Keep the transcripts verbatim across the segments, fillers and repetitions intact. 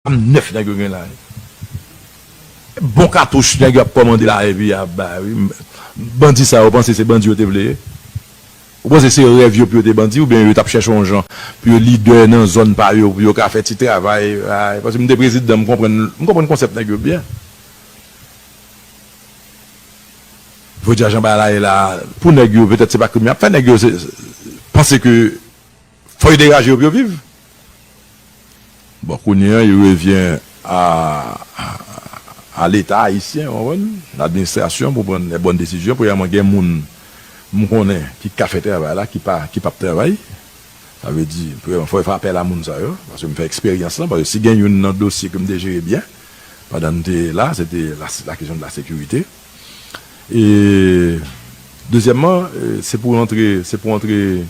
Zam nèf nèg yo gen la. Bon katouch nèg yo ap kòmande la epi y ap bay, wi. Bandi sa yo panse se bandi yo te vle ye? Ou panse se rèv yo pou yo te bandi oubyen yo t ap chèche yon jan pou yo lidè nan zòn pa yo, pou yo ka fè ti travay? Ay, paske m te prezidan, m konprann, m konprann konsèp nèg yo byen. Jodi a jan bagay la ye la, pou nèg yo, petèt se pa krim y ap fè, nèg yo se, se, panse ke fò yo degaje yo pou yo viv. Bon, kounye a, yo revyen a, a, a Leta ayisyen, w konprann? Ladministrasyon pou pran lè bòn desizyon. Premyèman, gen moun m konnen ki ka fè travay la, ki pa, ki p ap travay. Sa vle di, premyèman, fò yo fè apèl a moun sa yo, paske m fè eksperyans lan, paske si gen youn nan dosye ke m te jere byen, pandan m te la, se te la, la kesyon de la sekirite. E, dezyèmman, e, se pou antre, se pou antre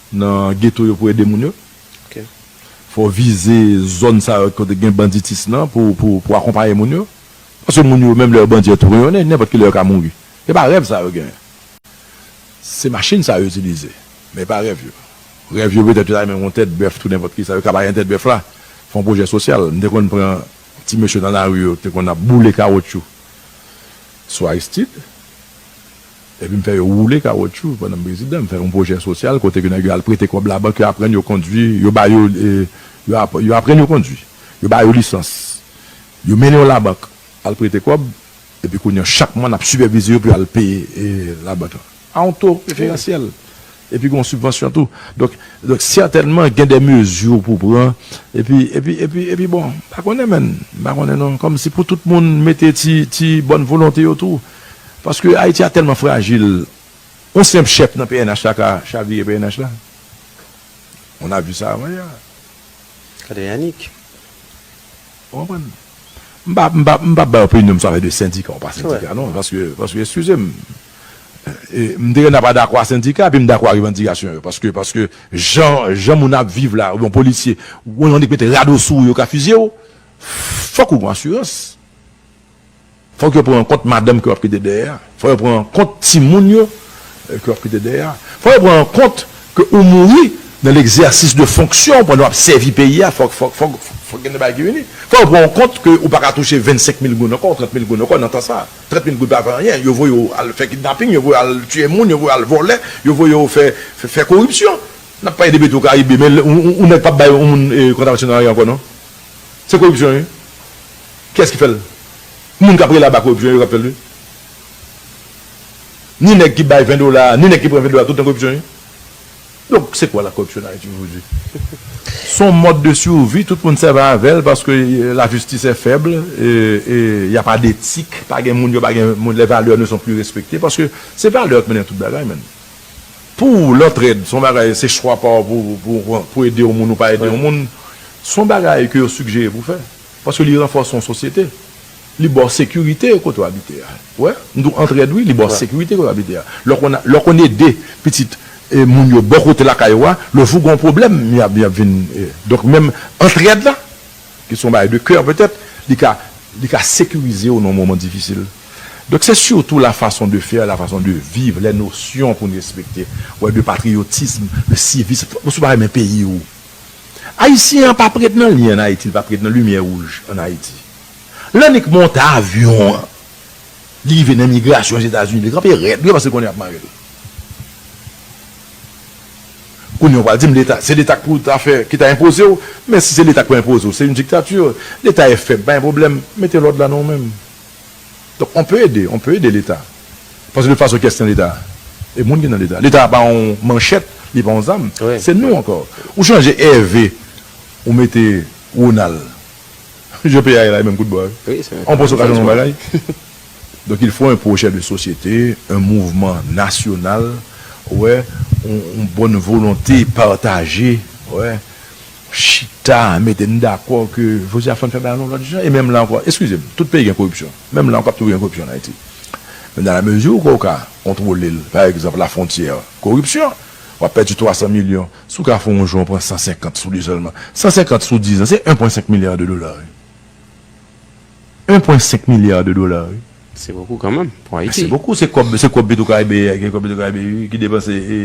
nan geto yo pou ede moun yo. Ok. Fò w vize zòn sa yo kote gen banditis lan pou, pou, pou akonpaye moun yo. Paske moun yo, menm lè yo bandi yo tou reyonnen, nenpòt ki lè yo ka mouri. E pa rèv sa yo genyen. Se machin sa yo itilize. Men e pa rèv yo. Rèv yo petèt yo ta renmen yon tèt bèf, tou nenpòt ki sa. Yo ka bay yon tèt bèf la. Fè yon pwojè sosyal. M te konn pran ti mesye nan lari yo, te konn ap boule kawotchou sou Aristide. Epi m fè yo woule kawotchou pandan m prezidan. M fè yon pwojè sosyal kote ke nèg yo al prete kòb labank, yo aprann yo kondwi, yo ba yo, e, yo ap-, yo aprann yo kondwi. Yo ba yo lisans. Yo mennen yo labank, al prete kòb, epi kounye a, chak mwa, n ap sipèvize yo pou yo al peye, e, labank lan. A yon to preferansyèl. Epi gen yon sibvansyon tou. Donk, donk, sètènman, gen de mezi pou pran. Epi, epi, epi, epi, bon, m pa konnen, menn. M pa konnen, non. Kòmsi pou tout moun mete ti, ti bòn volonte yo tou. Paske Ayiti a tèlman frajil. Yon senp chèf nan P N H la ka chavire P N H la. On a vu ça avant-hier. Gade Yannick. Ou konprann? M pa, m pa, m pa bay opinyon m sou afè de sendika ou pa sendika, non. Paske, paske, eskize m. E, m te gen pa dakò a sendika, epi m dakò a revandikasyon yo. Paske, paske jan, jan moun ap viv la, yon polisye, yon nèg mete rado sou ou, yo ka fizye w, fòk ou gen asirans. Fòk yo pran an kont madanm ke w ap kite dèyè a. Fòk yo pran an kont timoun yo, eh, ke w ap kite dèyè a. Fòk yo pran an kont ke ou mouri nan legzèsis de fonksyon w pandan w ap sèvi peyi a. Fòk, fòk, fòk, fòk gen de bagay ki vini. Fòk yo pran an kont ke ou pa ka touche vennsenk mil goud ankò, trant mil goud ankò nan tan sa. Trant mil goud pa fè anyen. Yo voye w al fè kidnaping, yo voye w al tiye moun, yo voye w al vòlè, yo voye w fè, fè, fè koripsyon. N ap pale de Petwokaribe, men yon, yon, yon nèg p ap bay yon moun, eh, kontravansyon nan lari ankò, non. Se koripsyon, wi. Kiyès ki fè l? Moun k ap rele aba koripsyon, yo k ap fè l, wi. Ni nèg ki bay ven dola, ni nèg ki pran ven dola, tout nan koripsyon, wi. Donk, se kwa la koripsyon an Ayiti jodi? Se yon mòd de survi, tout moun sèvi avè l, paske, eh, la justice est faible, e, e y a pas d'éthique, pa gen moun, yo pa gen moun, les valeurs ne sont plus respectées, paske se valè k mennen tout bagay, menn. Pou lantrèd, se yon bagay, se chwa pa w pou, pou, pou, pou ede yon moun ou pa ede yon moun. Se yon bagay ke yo sigjere pou fè. Paske li ranfòse yon sosyete. Li ba w sekirite kote w abite a. Wè, m di w antrèd, wi, li ba w sekirite kote w abite a. Lè w konn, lè w konn ede pitit, e, moun yo bò kote lakay ou a, lè jou gen yon pwoblèm, y ap, y ap vin, e, donk menm antrèd la, ki se yon bagay de kè petèt, li ka, li ka sekirize w nan yon moman difisil. Donk, se sitou la fason de fè, la fason de viv, les notions pou n respekte, wè, de patriyotism, de sivism, si w pa renmen peyi w. Ayisyen an pa prèt nan lyen ann Ayiti, li pa prèt nan limyè wouj ann Ayiti. Lè nèg monte avyon an, li rive nan imigrasyon Ozetazini, li kanpe rèd, wi, paske l konnen y ap mare l. Kounye a, w pral di m, Leta, se Leta k pou ta fè, ki ta enpoze w, men si se Leta k pou enpoze w, se yon diktati, Leta e fèb, pa gen pwoblèm, mete lòd la nan w menm. Donk, on peut aider, on peut aider Leta. Paske de fason, kiyès ki nan Leta? E moun ki nan Leta. Leta pa yon manchèt, li pa yon zam. Se nou ankò. Ou chanje Ève, ou mete Ronald. Jan peyi a ye la, e menm kout bò, wi. Wi, se menm. On panse w ka chanje yon bagay? Donc, il faut un projet de société, un mouvement national, wè, yon, yon bòn volonte pataje, wè, chita, mete n dakò ke jodi a fò n fè bagay yon lòt jan. E menm la ankò, eskize m, tout peyi gen koripsyon. Menm la ankò, ap toujou gen koripsyon ann Ayiti. Men dans la mesure ou ka kontwole l, pa egzanp, lafwontyè, koripsyon, w ap pèdi twa san milyon. Si w ka fè yon jou, w pran san senkant sou li sèlman. San senkant sou diz an, se en pwen senk milya de dola, wi. En pwen senk milya de dola, wi. Se bokou kanmenm pou Ayiti. Se bokou, se kòb, se kòb Petwokaribe, gen kòb Petwokaribe, wi, ki depanse, e,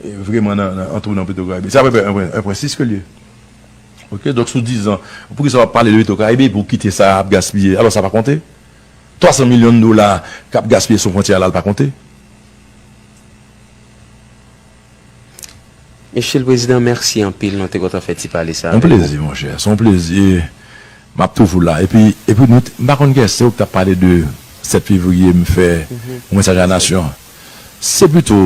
e, vreman nan, nan, an tou nan Petwokaribe. Se apeprè en pwen, en pwen sis ke l ye. Ok, donk sou dizan, poukisa w ap pale de Petro Caribe pou kite sa ap gaspiye? Alò, sa pa konte? Twa san milyon dola k ap gaspiye sou fwontyè a la, l pa konte? Mesye le Prezidan, mèsi anpil, nou te kontan fè ti pale sa avèk ou. Se yon plezi, monchè, se yon plezi. M ap toujou la. Epi, epi nou, m pa konn kè se ou ki t ap pale de sèt fevriye, m fè yon mesaj a nasyon. Se plito,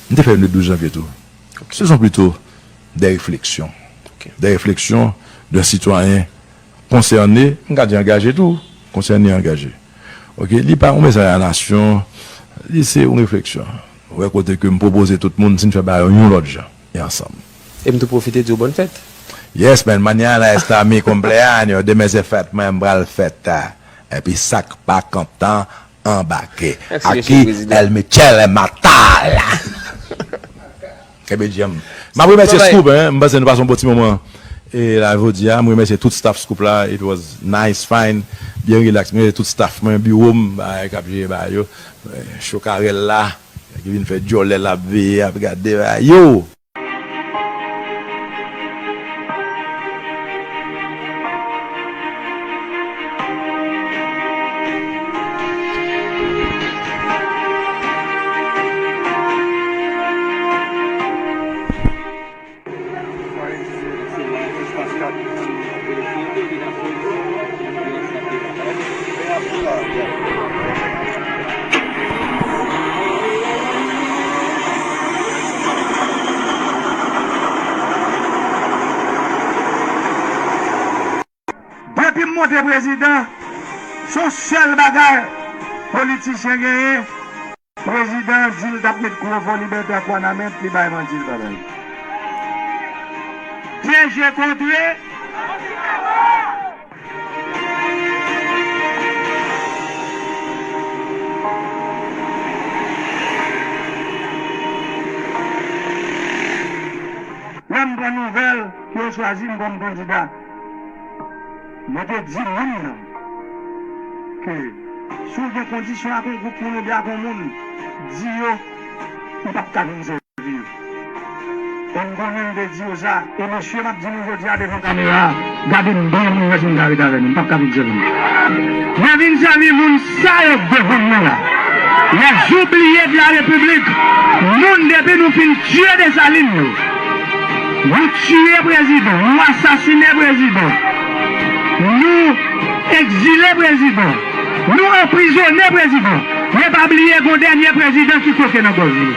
m te fè youn le douz janvye tou. Se son plito de refleksyon. De refleksyon de sitwayen konsène, m ka di angaje tou, konsène e angaje. Ok, li pa yon mesaj a nasyon, li se yon refleksyon. Ou wè kote ke m pwopoze tout moun si n fè bagay yo yon lòt jan e ansanm. E m tou pwofite di w bòn fèt. Yes man, mañana es mi cumpleaños, demen se fèt mwen, m pral fèt. Epi sa k pa kontan anbake. Aki el Michele Matala. Kenbe djanm. M ap remèsye Scoop, hein. M panse nou pase yon bon ti moman. E la jodi a, m remèsye tout staff Scoop la. It was nice, fine, byen relax. M remèsye tout staff mwen, biwo m, bagay k ap jere bagay yo. Chokarèl la, ki vin fè djòlè l ap veye, ap gade bagay yo. Depi m monte prezidan, se yon sèl bagay politisyen genyen. Prezidan an di l t ap met gwo vo Libète ak Wanament, li bay manti, li pa bay. De je kontre. Lè m pran nouvèl ke yo chwazi m kòm kandida, mwen te di moun nan ke si w gen kondisyon ak yon gwoup moun oubyen ak yon moun, di yo m p ap ka vin sèvi yo. E m konnen m te di yo sa, e mesye m ap di nou jodi a devan kamera a, gade m byen pou nou wè si m ka ret avè nou, m p ap ka vin sèvi nou. Mwen vin sèvi moun sa yo k devan m nan la. Les oubliés de la République, moun depi nou fin tiye Desalin yo. Nou tiye prezidan, nou asasinen prezidan, nou egzile prezidan, nou anprizone prezidan, men pa bliye gon dènye prezidan ki koke nan gòj li.